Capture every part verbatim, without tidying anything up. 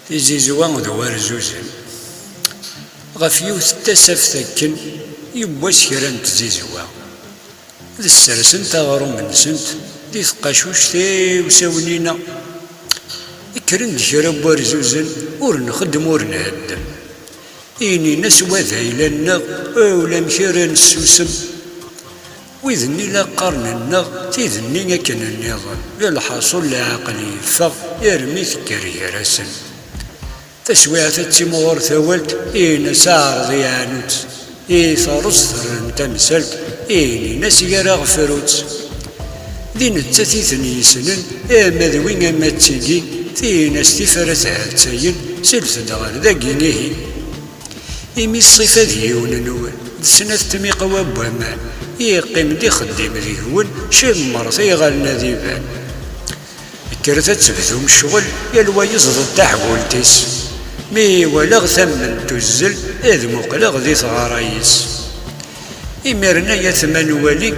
Tizizwa d warzuzen. Ɣef yiwet n tasaft akken, yiwwas kra n tzizwa, d ssersent aɣrum-nsent di tqacuct iwsawen-ina. Kkren-d kra n warzuzen, ur nxeddem ur nheddem. Inin-as wa d ayla-nneɣ, ulamek ara nessusem. Wid-nni la qqaren-nneɣ tid-nni akken nniḍen, lḥaṣul leɛqel yeffeɣ armi tekker gar-asen. Taswiɛt ad timɣur tawalt, ihin-as aɛreḍ yeɛnu-tt. I taruẓt rren tamsalt, ihin-as gar aɣefru-tt. D nettat i ten-yessnen, ama d wi ama d tigi, tihin-as tifrat ha-tt-ayen, slet-d ɣer dagi ihi. Imi ṣṣifa d yiwen-nwen, d snat tmiqwa n waman, yeqqim-d ixeddim deg-wen, cemmret iɣallen ad iban. Kkret ad tebdum ccɣel, yal wa yeẓḍ-d taḥbult-is. Mi walaɣ tamment tuzzel, ad muqleɣ di tɣara-is. Imiren ay atma nwali,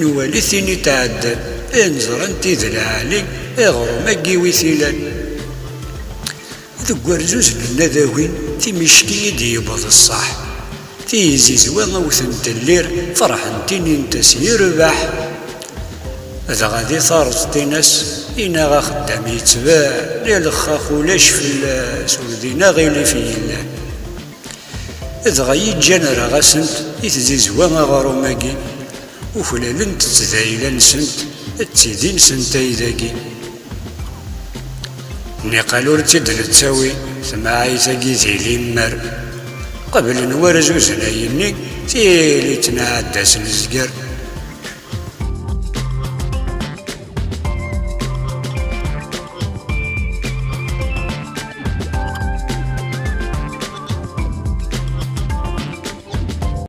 nwali tin i tɛeddan, neẓra anti d lɛali, aɣrum-agi wi t-ilan. Deg warzuzen-nni ad agin timicki i d-yewweḍ ṣṣeḥ. Tizizwa a wtent llir, ferḥent inint-as yerbeḥ. Dɣa di tareẓt-ines, inaɣ axeddam yettban, ilexxax ulac fell-as, ur din aɣilif yellan. Dɣa yi-ǧǧan rɣasent i tzizwa aɣrum-agi, uklalent-tt d ayla-nsent, d tidi-nsent ay dagi. Niqal ur tt-id-nettawi, tmaɛayt-agi di limmer. Qeblen warzuzen ayenni, tili ttnɛedda s lezger,